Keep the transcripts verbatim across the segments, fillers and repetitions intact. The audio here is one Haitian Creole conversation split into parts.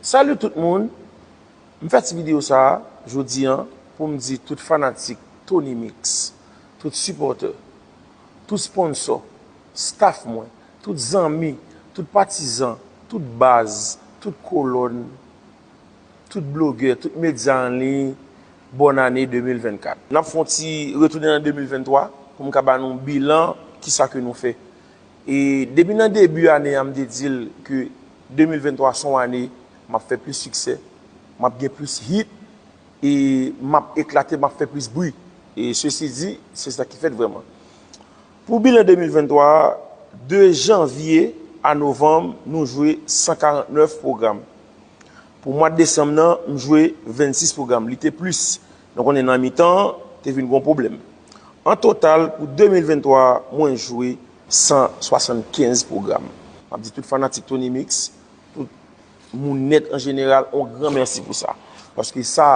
Salut tout moun! M fè ti videyo sa a jodi an pou m di tout fanatik Tony Mix, tout sipòtè, tout sponsò, staff mwen, tout zanmi, tout patizan, tout baz, tout kolòn, tout blogè, tout medya an liy, bòn ane de mil venn kat. N ap fè yon ti retounen nan de mil venn twa pou m ka ba nou bilan kisa ke nou fè. E depi nan debi ane a, m te di l ke de mil venn twa se yon ane m ap fè plis siksè, m ap gen plis hit, e m ap eklate, m ap fè plis bri. E sesi di, se sa ki fèt vrèman. Pou bilan de mil venn twa a, de janvye a novanm, nou jwe san karant nèf pwogram. Pou mwa desanm nan, m jwe vennsis pwogram. Li te plis. Nou konnen nan mitan an, te vin gon pwoblèm. An total, pou de mil venn twa a, mwen jwe san swasannkenz pwogram. M ap di tout fanatik Tony Mix, tout moun nèt an jeneral, on gran mèsi pou sa. Paske sa,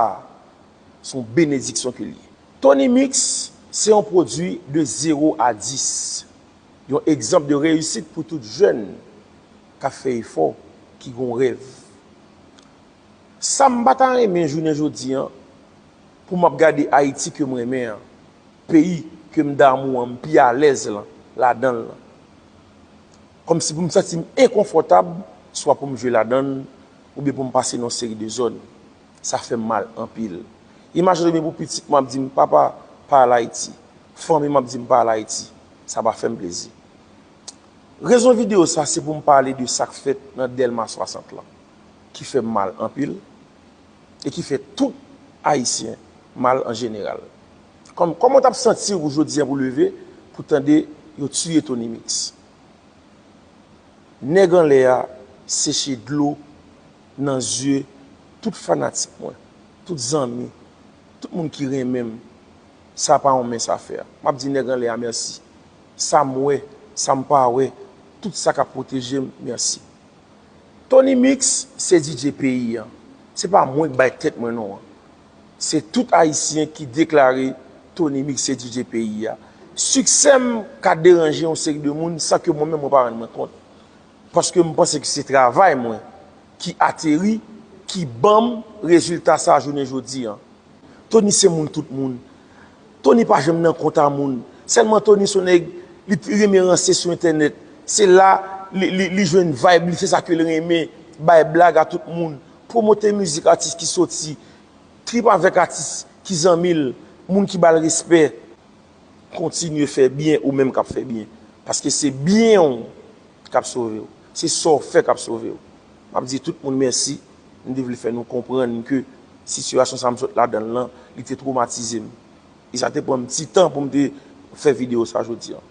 se yon benediksyon ke l ye. Tony Mix, se yon pwodui de zewo a dis. Yon egzanp de reyisit pou tout jèn k ap fè efò, ki gon rèv. Sa m pa ta renmen jounen jodi an, pou m ap gade Ayiti ke m renmen an, peyi ke m damou an, m pi alèz lan, ladan l lan. Kòmsi pou m santi m enkonfòtab, swa pou m jwe ladan l, oubyen pou m pase nan yon seri de zòn. Sa fè m mal anpil. Imajine m pou pitit mwen ap di m, "Papa, pa al Ayiti." Fanmi m ap di m, "Pa al Ayiti." Sa pa fè m plezi. Rezon videyo sa, se pou m pale de sa k fèt nan Dèlma swasant lan, ki fè m mal anpil, e ki fè tout Ayisyen mal an jeneral. Kòm, kòman w t ap santi w jodi an pou leve, pou tande yo tiye Tony Mix? Nèg anlè a seche dlo nan zye tout fanatik mwen, tout zanmi, tout moun ki renmen m. Sa pa yon mens afè. M ap di nèg anlè a mèsi. Sa m wè, sa m pa wè, tout sa k ap pwoteje m, mèsi. Tony Mix se D J peyi an. Se pa mwen k bay tèt mwen non an. Se tout Ayisyen ki deklare Tony Mix se D J peyi a. Siksè m ka deranje yon seri de moun san ke mwen menm mwen pa rann mwen kont. Paske m panse ke se travay mwen ki ateri, ki ban m rezilta sa a jounen jodi an. Tony se moun tout moun. Tony pa janm nan kont a moun. Sèlman Tony se yon nèg, li t-, renmen ranse sou entènèt. Se la li, li, li jwenn vibe li, se sa ke l renmen. Bay blag a tout moun. Pwomote mizik atis ki soti. Trip avèk atis ki zanmi l, moun ki ba l respè. Kontinye fè byen ou menm k ap fè byen. Paske se byen w k ap sove w. Se sa w fè k ap sove w. M ap di tout moun mèsi. M te vle fè nou konprann ke sitiyasyon sa m sot ladan l lan, li te twomatize m. E sa te pran m ti tan pou m te fè videyo sa jodi an.